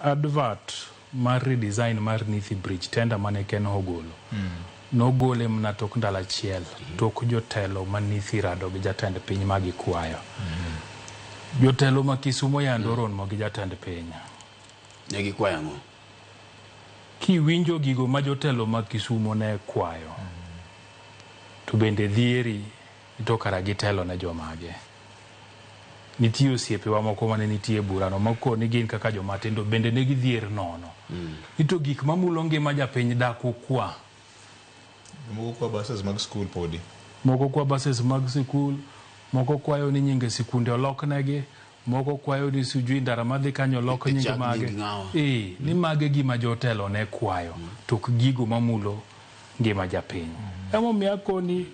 Advert mar redesign mar Nithi Bridge tender mane Ken ogolo. Nogole mana tok ndalo achiel tok jotelo ma Nithi rado gi jatend piny ma gikwayo. Jotelo ma Kisumo yande oromo gi jatend piny. Ne gikwayo ang'o? Kiwinjo gigo ma jotelo ma Kisumo ne kwayo, to bende dhieri to kara gitelo ne jomage. Nitie osiepewa moko mane nitie e burano makoni gin kaka joma tindo bende ne gidhier nono. Ni to gik mamulo ngima japiny dak ukwa. Moko kwa buses mag skul podi. Moko kwa buses mag sikul, moko kwayo ni nyinge sikunde oloknegi, moko kwayo ni sijui ndara madhi kanyo olok nying Chak mage. nying ng'awa. Ee, ni mage gima jotelo ne kwayo, to ok gigo mamulo ngima japiny. Emomiyo akoni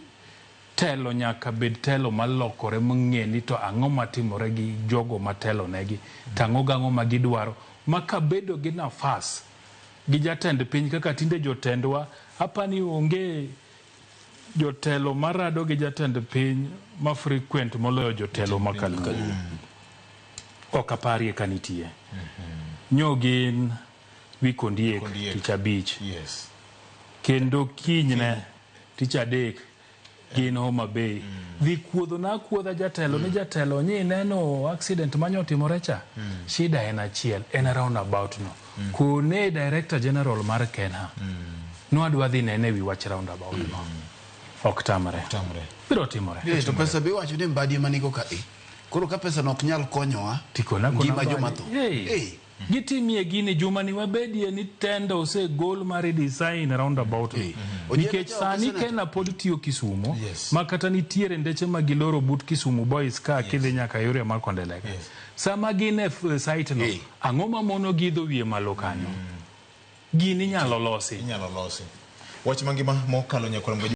telo nyaka bed telo malokore mong'e ni to ang'o matimore gi jogo matelo negi, to ang'o gang'o ma gidwaro, ma kabedo gi nafas gi jatend piny kaka tinde jotendwa, apani onge jotelo marado gi jatend piny ma frequent moloyo jotelo ma Kaluo. Ok aparie ka nitie. Nyo gin wik ondiek Ondiek. tich abich. Yes. Kendo kinyne tich adek gin Homa Bay. Dhi kuodho na akuodha jatelo ni jatelo nyi neno accident manyo otimore cha. Shida en achiel, en roundabout no. Kone director general mar Kenha. Nwadwa dhi nene wi wach roundabout no. Ok tamre. Tamre. Biro timore. Eh, to pesa be iwacho ni mbadi ema nigo ka e. Koro ka pesa no ok nyal konyowa, Tikona kona ngima joma mbadi. tho. Hey. Eh. Gitimie gini juma ni wabedie ni tender osegol mar redesign roundabout no. Eh. Ojienda Nikech cha ok sani senator. Kena pod tiyo Kisumo Yes. ma kata nitiere ndeche ma giloro but Kisumu Boys ka kidhi nyaka yore mar Kondeleka. Yes. Sama gin e site no, Eh. ang'o mamono gi idho wiye malo kanyo? Gini inyalo losi. Inyalo losi. Wach mangima mokalo nyakwar